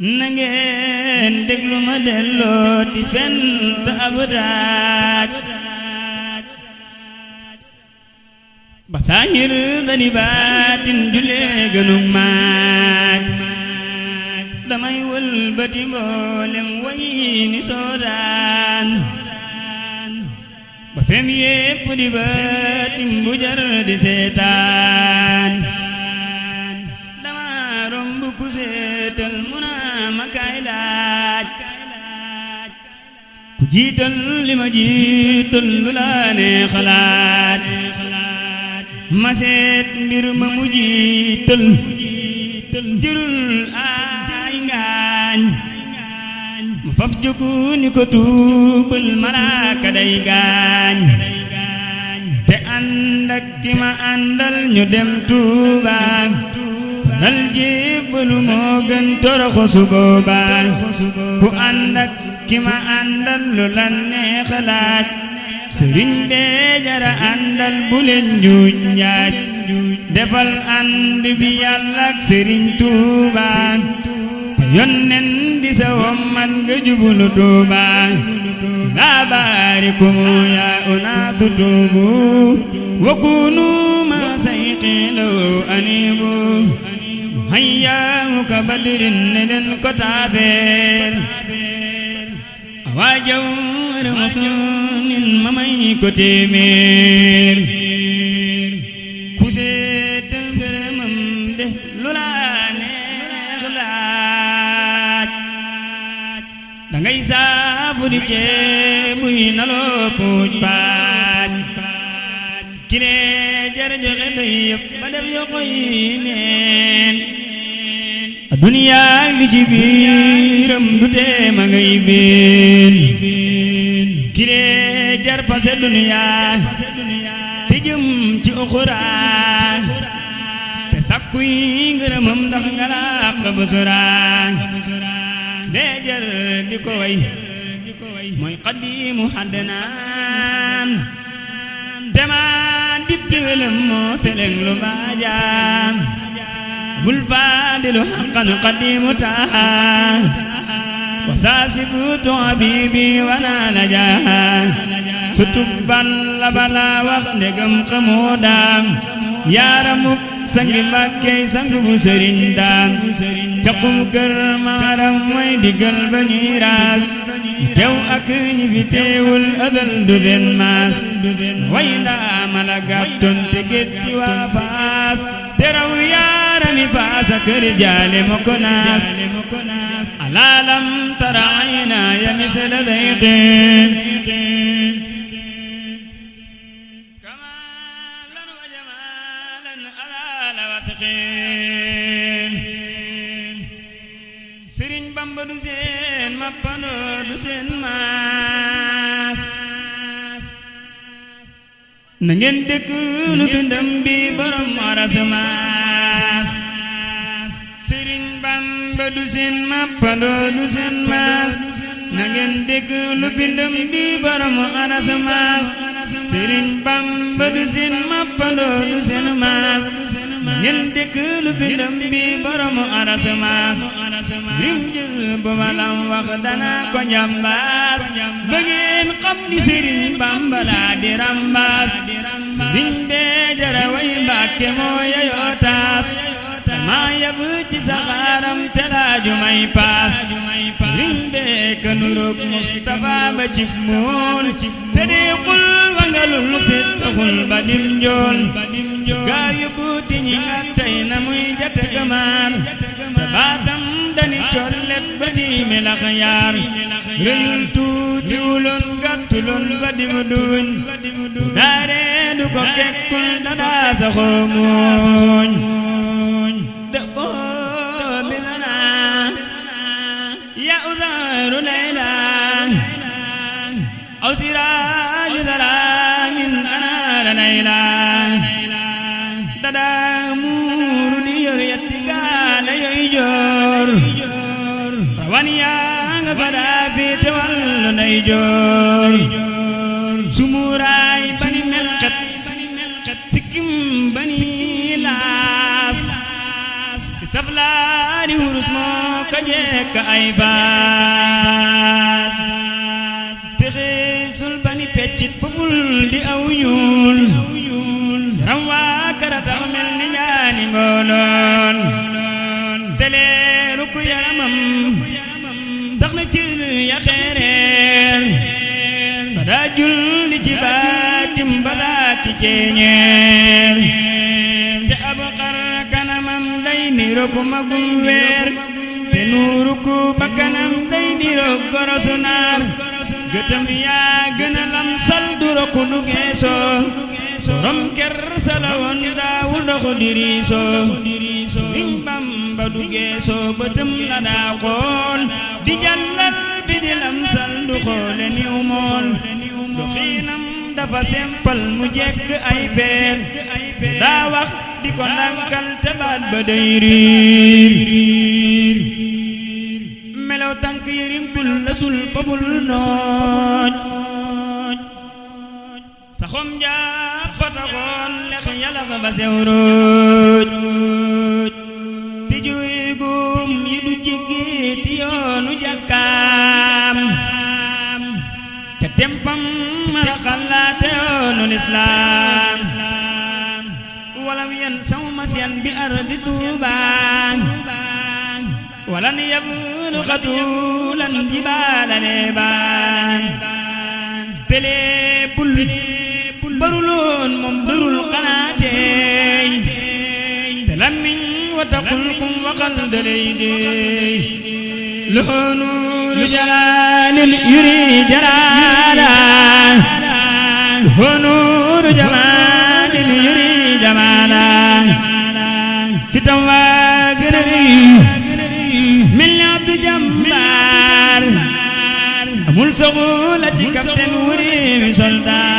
na ngeen déglu ma delloo di fent ab daaj ba saahir dani baatin julee gënu maaj damay wëlbati mboolem way ni soodaan ba fem yépp di baatim bu jar di seetaan dama romb ku seetal mu naa ma kaay laaj ku jiital li ma jiital lu la ne xalaat ma seet mbir ma mu jiital jërul ay ngaañ ma faf jógu ni ko tuubal malaaka day gaañ te ànd ak ki ma àndal ñu dem Tuuba dal jébbalu moo gën toroxu su boobaa ku ànd ak ki ma àndal lu la neex laaj sëriñ bee jara àndal bu leen njuuj njaaj defal ànd bi yàlla ak sëriñ Tuuba te yonnen di sa womman nga jubulu Tuuba laa baarikumu yaa unaatu tuubu wa kunu ma sayqilaw anibu hayyaamu ka badrin ne den ko taafeer waa jawar masunin ma may ko téeméer ku seetal ngërëmam de lu la neex laaj dangay saabu di ceebu yi naloo puuj paaj kilee jar joxe day yëpp ba def yokoy neen duniyaa li ci biiram du tee ma ngay biin kilee jar pase duniyaa te jëm ci uxuraa te sakkuy ngërëmam ndax nga làq ba soraa dee jar di ko way mooy xadiimu xaddanaan te maa dib géwélam moo seleng lu baajaam bul faadilu haqqan qadimu taaha wa saasibutu habibi wana najaha sutub balla bala wax ndegam xamoo daam yaaramuk sangi Mbàkke sangu bu sëriñ daam caqum kër maaram mooy diggal ba ñuy raas teew ak ñi fi teewul adal du den maas way ndaa mala gàttoon te gétti waa faas te raw yaarami faasa kër jaale moko naas alaalam tara ayna ya misla dayqin kamalan wa jamalan alaala watqin Sëriñ Bamba du seen mappandoo du seen maas na ngeen dëkk lu bindam bi borom aras maas Sëriñ Bamba du seen mappandoo du seen maas na ngeen dëkk lu bindam bi borom aras maas Sëriñ Bamba du seen mappandoo du seen maas na ngeen dëkk lu bindam bi borom aras maas rim jël bu ma lam wax dana ko njambaas ba ngeen xam ni Sëriñ Bamba laa di rambaas sëriñ bee jara way Mbàkke moo yayoo taas maa yab ci saxaaram te laaju may paas sëriñ bee ka nuroog Mustafa ba cib mool te dee xul wangalul set taxul ba dim njool gaa yu buuti ñi tey na muy jate gamaar te baatam dani collet ba di melax yaar rëyul tuutiwuloon gàttuloon ba di mu duñ daaree du ko kekkul dadaa saxoo muuñ de boo bi lana ya udaaru layla aw siraaju salaamin anaara layla dadaa muuru di yor yetti gaala yoy joor rawan yaa nga fadaa fiite wallu nday joor sumuraay bani melxet sikkim bani laas saflaani wurus moo ka jekk ay faas te xeesul bani peccit fuful di aw ñuul ram waa kara tax mel ni ñaani mbooloon te leeru ku yaramam tax na cër ya xeereer ba daa julli ci baatim ba daa ci ceeñeer te ab xar kanamam day niro ku magum weer te nuuru ku bakkanam day niro gorosu naar gëtam yaa gën a lamsal duro ku du geesoo borom ker salawoon daawu doxu diriisoo Sëriñ Bamba du geesoo bëtam la daa xool di jàllal bi di lamsal du xoole niw mool doxiinam dafa sempal mu jekk ay peer daa wax di ko ndànkal te baat ba day riir melaw tànk yërim tul la sul fabul nooj saxom njaab fataxoon lex yàlla fa ba sew rooj ti juy gum yi du jiggi ti yoonu jàkkaam ca tempam mara xalaate yoonu lislaam walam yan saw masyan bi ardi tuubaan walan yablu xatulan jibaala leebaan tele bul baruloon moom barul xanaateey te lamiñ wa taqul kum waxal dalay deey loonu lu jalaalin yuri jalaala loonu lu jalaalin yuri jamaala fitam waa gën a rëy mel ni Abdu Jambaar amul soxla ci kapten wuri mi soldaar